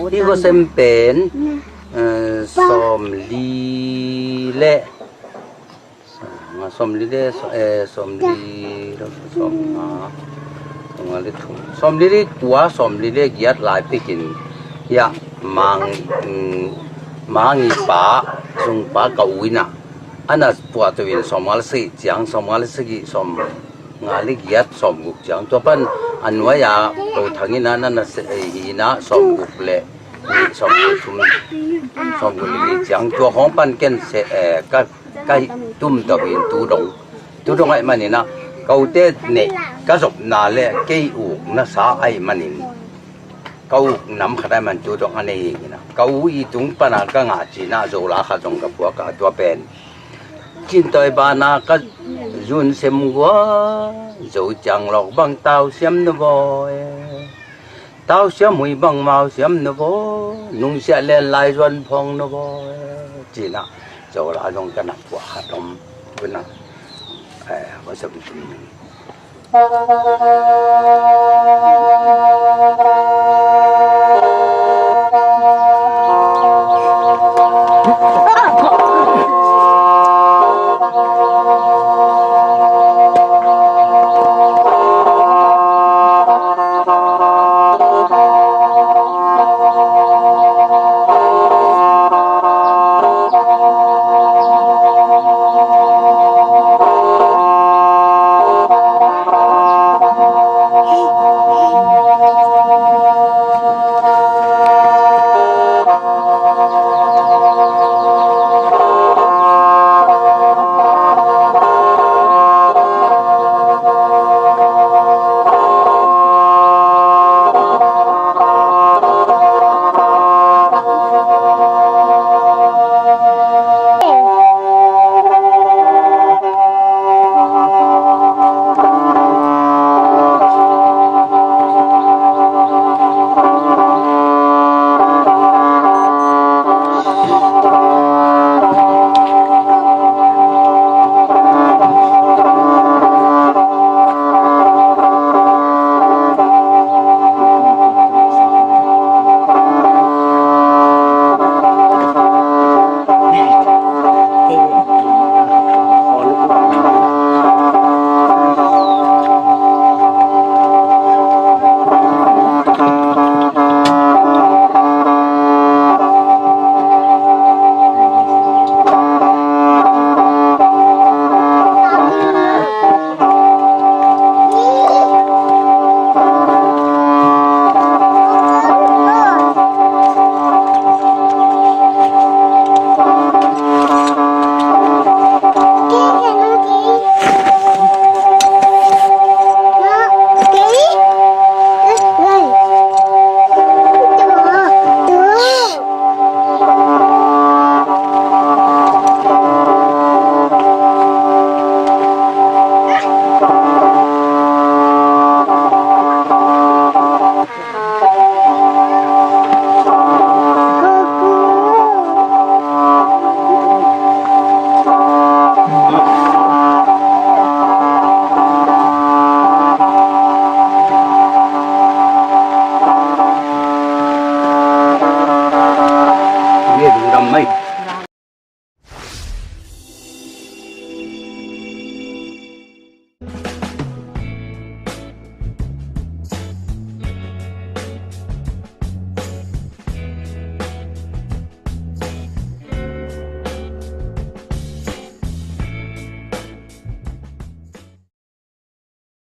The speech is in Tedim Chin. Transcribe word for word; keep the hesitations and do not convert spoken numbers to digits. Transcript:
Hih gua sem pen, eh, sawmli le, sawmli le, eh, sawmli, sawmnga, sawmnga le thum, sawmli le kua, sawmli le giat lai pikin, hiah mang, mm, mangi pa, sungpa ka u in ah, a na puah to in sawmnga le sagih ciang, sawmnga le sagih, sawm nga le giat, sawmguk ciang. Tua pan a nuai-a Ko Thang in ah na na se, eh, hi in ah sawmguk le nih, sawmguk thum, sawmguk le nih ciang. Tua khawng pan ken se, eh, ka, ka tumto in tu dong, tu dong ahih manin ah ka ute neih ka zopna le kei ukna sa ahih manin ka uk nam khat ahih man tu dong a nei hi in ah. Ka u i tung pan a ka ngah ci in ah Zola khat zong ka phuak a, tua pen Cintawi bana ka zun sem gua, Zo ciang lawk bang tau siam na vaw e. Tau siam hui bang mau siam na vaw, nungsiah len lai zuan phawng na vaw e. Ci in ah Zola zong ka na puah khat om. Tuna, eh, va sem tum. Ni lungdam mai.